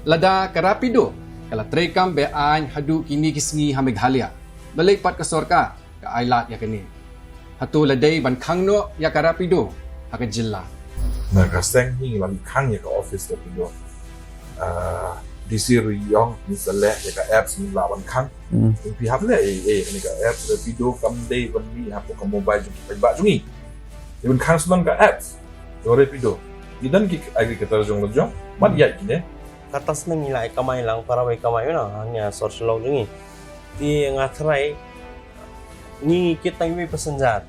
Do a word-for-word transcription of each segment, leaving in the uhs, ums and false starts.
Lada ka Rapido ka la treikam be-aiñ haduh kine ki sngi ha Meghalaya, balei pat ka sorkar ka ailad ïa kane? Hato la dei ban khang noh ïa ka Rapido ha ka jylla? Na ka seng hi la khang ïa ka office Rapido. Ah, D C Rayong ngi sa leh ïa ka apps, ngi lah ban khang. Hmm. Phi hap leh eh, eh, kane ka apps Rapido kam dei ban mih hapoh ka mobile jong ki paidbah jong ngi. Dei ban khang shuh ka apps jong Rapido. Ki don ki aggregator jong la jong, mat ïa kine. Kata sneng ngi la kamai lang, para ba kamai na hangta sor Shillong jong ngi. Te nga tharai ngi kit tang iwei passenger.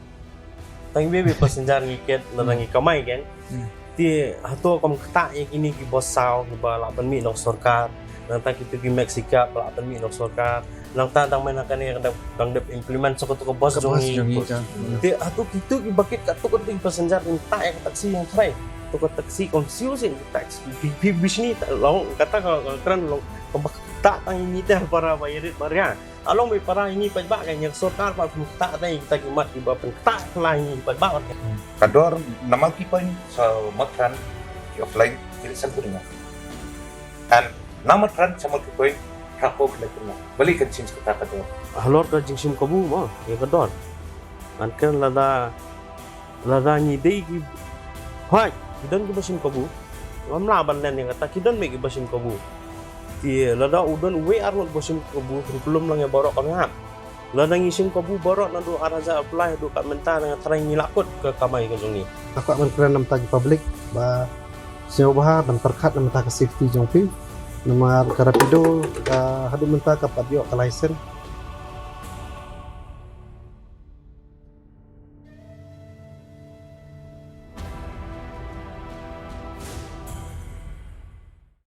Tang iwei passenger ngi kit, lada ngi kamai kan. Hmm. Te hato kam ktah ïa kine ki bus saw kiba lah ban mih na ka sorkar. Nangta kito ki Maxi Cab ba lah ban mih na ka sorkar. Nangta dang mynta kane dang, dang dep implement sa kato ka bus jong ngi. Ka bus jong ngi kan. Hmm. Te hato kito kiba kit kato kato ki passenger kin ktah ïa ka taxi, nga tharai. Kato ka taxi kam siew siew ka taxi. Phi, phi bishni ta long kata ka, ka kren long kaba ktah tang ïa ngi te para ba ïarit ba ria. Along ba para ïa ngi paidbah, ka ïa ka sorkar pat kum ktah tang ïa kita ki mat kiba pynktah pla ïa ngi paidbah. Ka dor na Multipoint sha Marketplex ki offline ki san pura. And na Marketplex sha Multipoint ka ko kena kena. Balei kan change kata ka dor? Halor ka jingshim kabu mo ïa ka dor. Ngan kren lada, lada ngi dei ki, hooid, ki don kiba shim kabu. Ngam lah ban len ïa kata, ki don beit kiba shim kabu. Te lada u don uwei ar ngut ba shim kabu, hynrei lum lang ïa baroh ka map. Lada ngi shim kabu baroh naduh ar hajar arphew lai haduh ka mynta, nga tharai ngi lah kut ka kamai ka jong ngi. Nga kwah ban kren na bynta ki public ba sngewbha ban pyrkhat na bynta ka safety jong phi. Namar ka Rapido, ah, haduh mynta kam pat ïoh ka license.